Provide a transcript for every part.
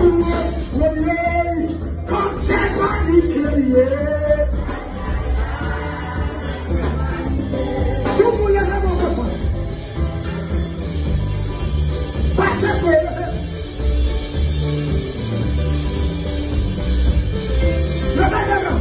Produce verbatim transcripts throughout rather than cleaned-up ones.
Premye, konsèy pa li ke li ye. Tout moun leve men konsa. Pase pou leve. Leve men nou.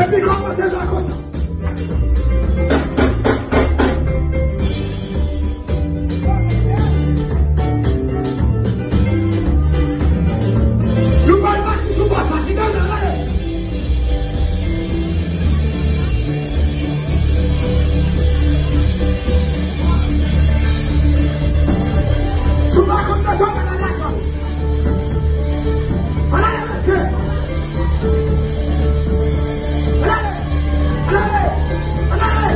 Epi kòmanse jwe konsa. Nou pral pati sou bò sa, kite l ale. Sou pa konn bezwen, pa nan lajan. Ann ale, mesye. Ann ale. Ann ale. Ann ale.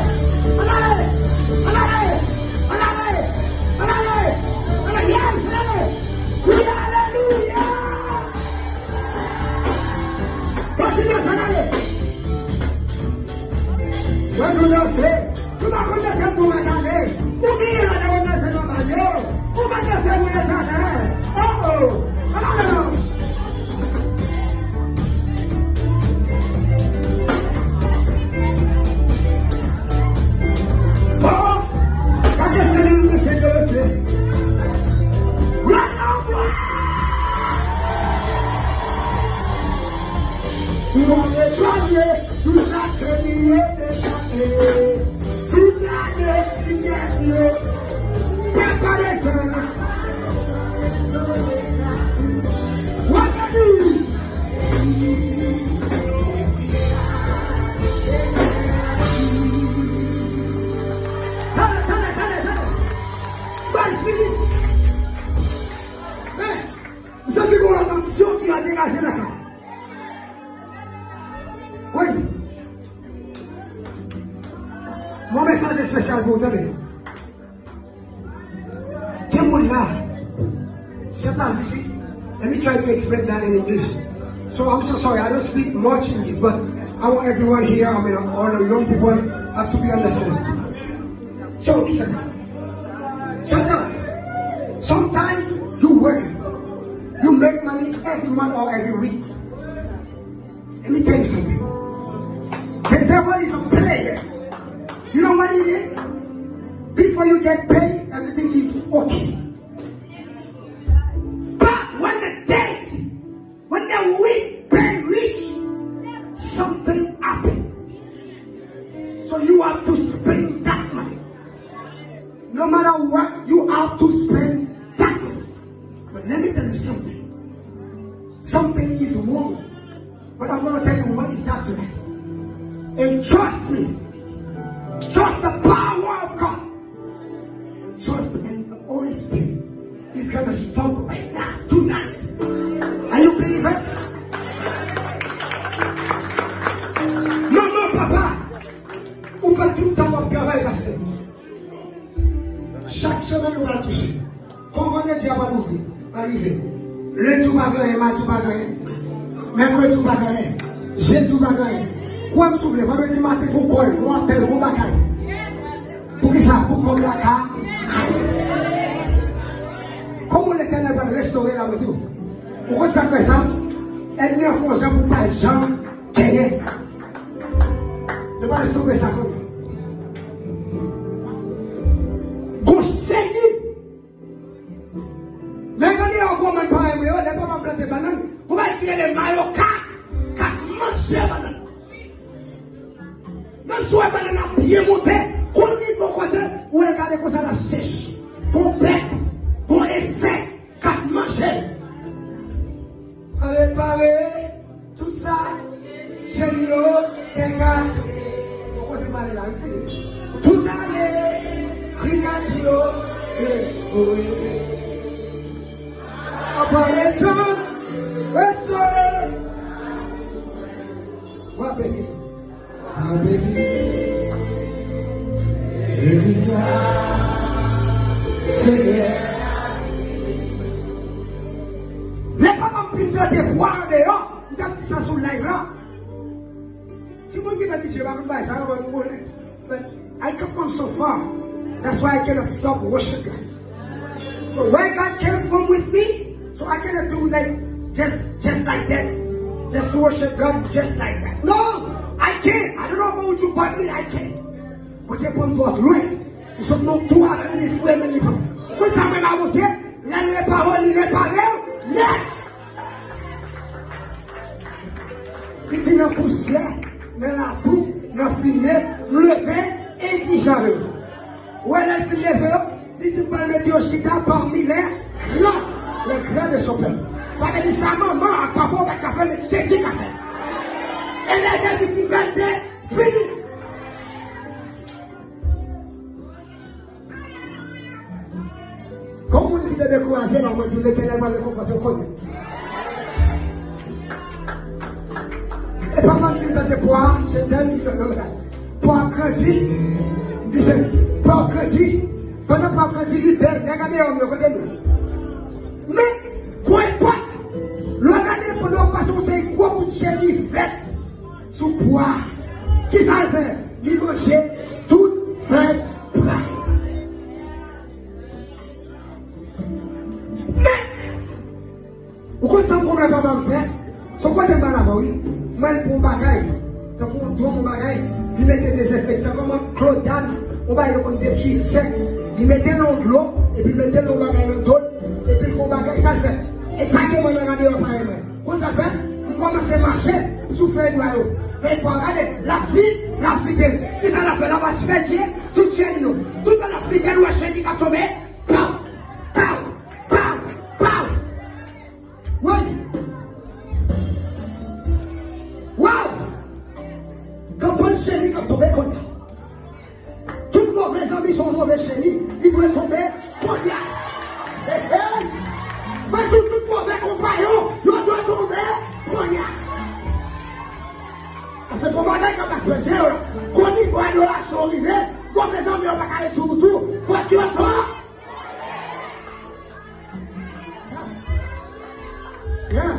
Ann ale. Ann ale. Ann ale. Ann ale. Ann ale. Ann ale. Yes, ann ale. Wi, alelouya. Kontinye, ann ale. Mwen tou danse. Ou pa konn danse pou mwen gade. Ou bliye lè ou danse nan bal yo. Ou pa danse pou lè tande. Oh, oh. Ala non. Oh, oh. Gade se li, mesye, ke mesye. Mwen anpwa. Mwen anpwa. Tout sa se li ye deja ye. Tout ane li gen yo. Preparation. What a news. Tande, tande, tande, tande. Bal fini. Men, m santi gon lòt onksyon ki al degaje nan kay. Wi. Mon mesaj espesyal pou ou, tande. Gen moun la. Satan, you see, let me try to explain that in English. So I'm so sorry, I don't speak much English, but I want everyone here, I mean, all the young people have to be understand. So listen, Satan, sometimes you work, you make money every month or every week. Let me tell you something. The devil is a player. You know what he did? Before you get paid, everything is okay. But when the date, when the week pay reach, something happen. So you have to spend that money. No matter what, you have to spend that money. But let me tell you something. Something is wrong. But I'm gonna tell you what is that today. And trust me. Trust the power of God. And trust me. And the Holy Spirit is gonna stop right now, tonight. Are you believe it? Manman, papa, ou pa tout tan w ap travay, pastè. Chak semèn ou pral touche. Kon vandredi a pral ouvri, pral rive. Lendi ou pa gen anyen, madi ou pa gen anyen, mèkredi ou pa gen anyen, jedi ou pa gen anyen. Kwè m si w vle, vandredi maten gon kòl, gon apèl, gon bagay. Poukisa? Pou kòb la ka. Kòman Letènèl pral restore la, mwen di w? Ou konn sa k fè sa? Ènmi an fè yon jan pou pa janm genyen. Yo pral estopè sa kounye a. Gon seri. Men gade yon gwo moun parèy mwen yo, lè papa m plante bannann, gon bagay ki rele mayoka k ap manje bannann. Menm si w wè bannann nan byen moute, kou l rive yon kote, ou wè l gade konsa l ap sèch. Gon bèt, gon ensèk k ap manje l. Prepare tout sa, jeni yo te gate. Bon kote m ale la, m fini. Tout ane, brigad yo, e, o, e. Aparisyon, restore. W ap beni. Beni legliz la, Senyè. Lè papa m fin plante pwa andeyò, m t ap di sa sou live la. Timoun ki fè misye pa konn bagay sa yo, mwen m konnen. But I come from so far. That's why I cannot stop worship God. So where God came from with me, so I cannot do like just just like that. Just to worship God just like that. No, I can't. I don't know about you, but me, I can't. Bondye pran m twò lwen. Li sot nan tou avè m, li foure men li pran. Konn sa mwen ba Bondye, lè l repare w, li repare w nèt. Li di nan pousyè, nan labou, nan fimye, m leve, e di jan yo. Ou wè lè l fin leve yo, li di m pral mete yo chita pami lè gran, lè gran de son pèp. Sa vle di sa manman ak papa w pa t ka fè, men Jezi ka fè. E lè Jezi fin fè l, se fini. Kon moun ki te dekouraje la, mwen di w, Letènèl pral rekonpanse w kounye a. E papa m vin plante pwa a, se tèl li nan medal. Pwa ap grandi, li se, pwa ap grandi. Pandan pwa ap grandi, li bèl. Nèg a deyò m yo, kote nou? Men, gwo epòk, lè w gade, pandan w pase yon seri gwo bout cheni vèt sou pwa. Kisa l fè? Li manje tout fèy pwa. Men, ou konn sa m konn wè papa m fè? Se yon kote m pral avè w, wi. Mwen, l pran yon bagay, tankou yon dwòm, yon bagay, li mete dezenfektan, kòman klòdàn, yon bagay yo konn detwi ensèk. Li mete l nan dlo, epi l mete l nan bagay nan do l, epi l pran yon bagay, sa l fè? Egzakteman nan gade yo parèy mwen. Konn sa l fè? Li kòmanse mache sou fèy pwa yo. Fèy pwa, gade, l ap vit, l ap vite. Kisa l ap fè? L ap aspèdye tout cheni yo. Toutan l ap vite, l wè cheni k ap tonbe. Paw! Paw! Paw! Paw! Woy! Waw! Gen anpil cheni k ap tonbe kounye a. Tout move zanmi se yon move cheni, li dwe tonbe kounye a. Hey, hey! Mwen di w, tout move konpayon, yo dwe tonbe kounye a. Paske gon bagay k ap aspèdye yo la. Gon nivo adorasyon rive, move zanmi yo pa ka rete sou wout ou, fòk yo tonbe. Yeah.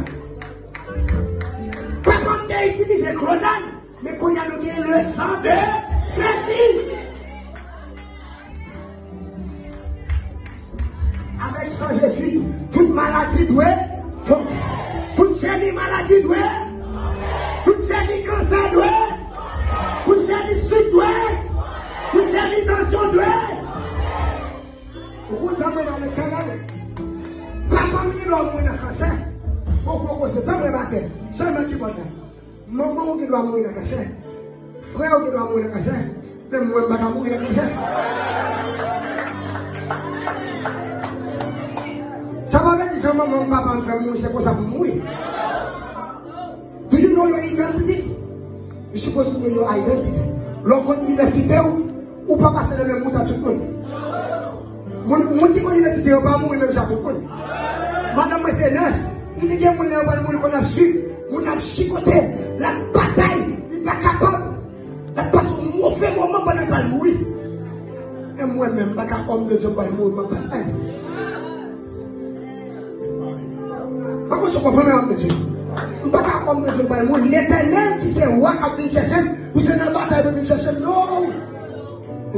Papa m te itilize klòdàn, men kounye a nou gen le sang de Jésus. Avèk san Jezi, tout maladi dwe tonbe. Tout jèmi maladi dwe. Tout jèmi kansè dwe. Tout jèmi sik dwe. Tout jèmi tansyon dwe. Ou konn sa mwen ba Letènèl? Papa m gen dwa mouri nan kansè. Bon, bon, bon, se tan mwen batè. Sèlman ki pòt la. Manman w gen dwa mouri nan kansè. Frè w gen dwa mouri nan kansè. Men mwen, m pa ka mouri nan kansè. Sa pa vle di jan manman m, papa m fè m mouri, se konsa pou m mouri. Do you know your identity? You supposed to know your identity. Lè w konn idantite w, ou pa pase nan menm wout ak tout moun. Moun, moun ki konn idantite yo pa mouri menm jan tout moun. Madanm mwen se nèse. Li di gen moun lè yo pral mouri konn ap swiv. Moun ap chikote, l ap batay, li pa kapab. L ap pase yon move moman pandan l pral mouri. E mwen menm, m pa ka òm de Dye, m pral mouri, m ap batay. Mwen konn si w konprann mwen, òm de Dye. M pa ka òm de Dye, m pral mouri. Letènèl ki se wa k ap vin chèche m, pou se nan batay pou vin chèche m, non.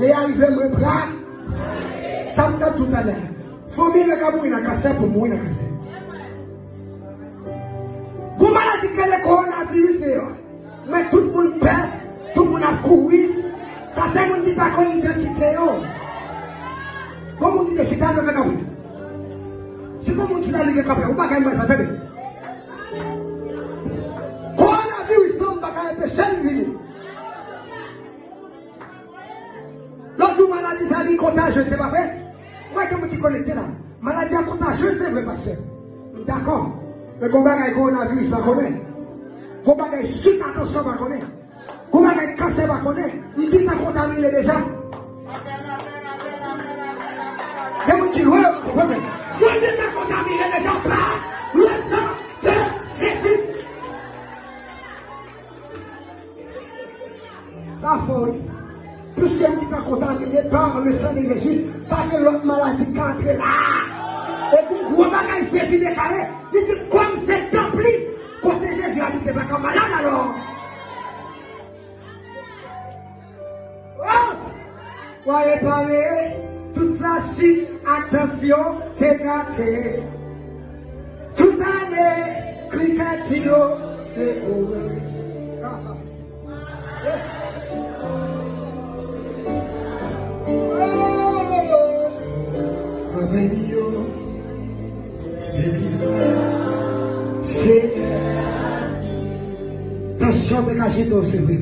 Lè a rive, mwen pral. Sa m t ap di w talè a. Fanmi lè ka mouri nan kansè pou mouri nan kansè. Gon maladi k rele kowonaviris deyò. Men tout moun pè, tout moun ap kouri. Sa se moun ki pa konn idantite yo. Gon moun ki te chita nan kanapè. Si gon moun ki sa li gen kanapè, ou pa gen mal fè, tande. Kowonaviris lan pa ka anpeche l vini. Lòt jou maladi sa li kontajye, se pa vre? Mwen gen moun ki konekte la. Maladi a kontajye, se vre, pastè. M dakò. Men gon bagay kowonaviris pa konnen. Gon bagay sik atansyon pa konnen. Gon bagay kansè pa konnen. M gentan kontamine deja. Gen moun ki lwen, yo pa konprann mwen. Mwen gentan kontamine deja pa le sang de Jésus. Sa fò, wi. Piske m gentan kontamine pa le sang de Jésus, pa gen lòt maladi k ka antre la. E pou gwo bagay Jezi deklare, li di kòm se tanp li, kote Jezi abite pa ka malad alò. Oh! Wa repare, Tout sa si atansyon te gate. Tout ane krikati yo te kore. Mwen beni yo. Senyè, tansyon te ka jete w, se vre.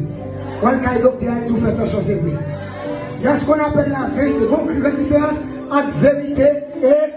W al kay doktè a, di w fè tansyon, se vre. Y a ce qu'on appelle la vérité. Bon, gran diferans ant verite e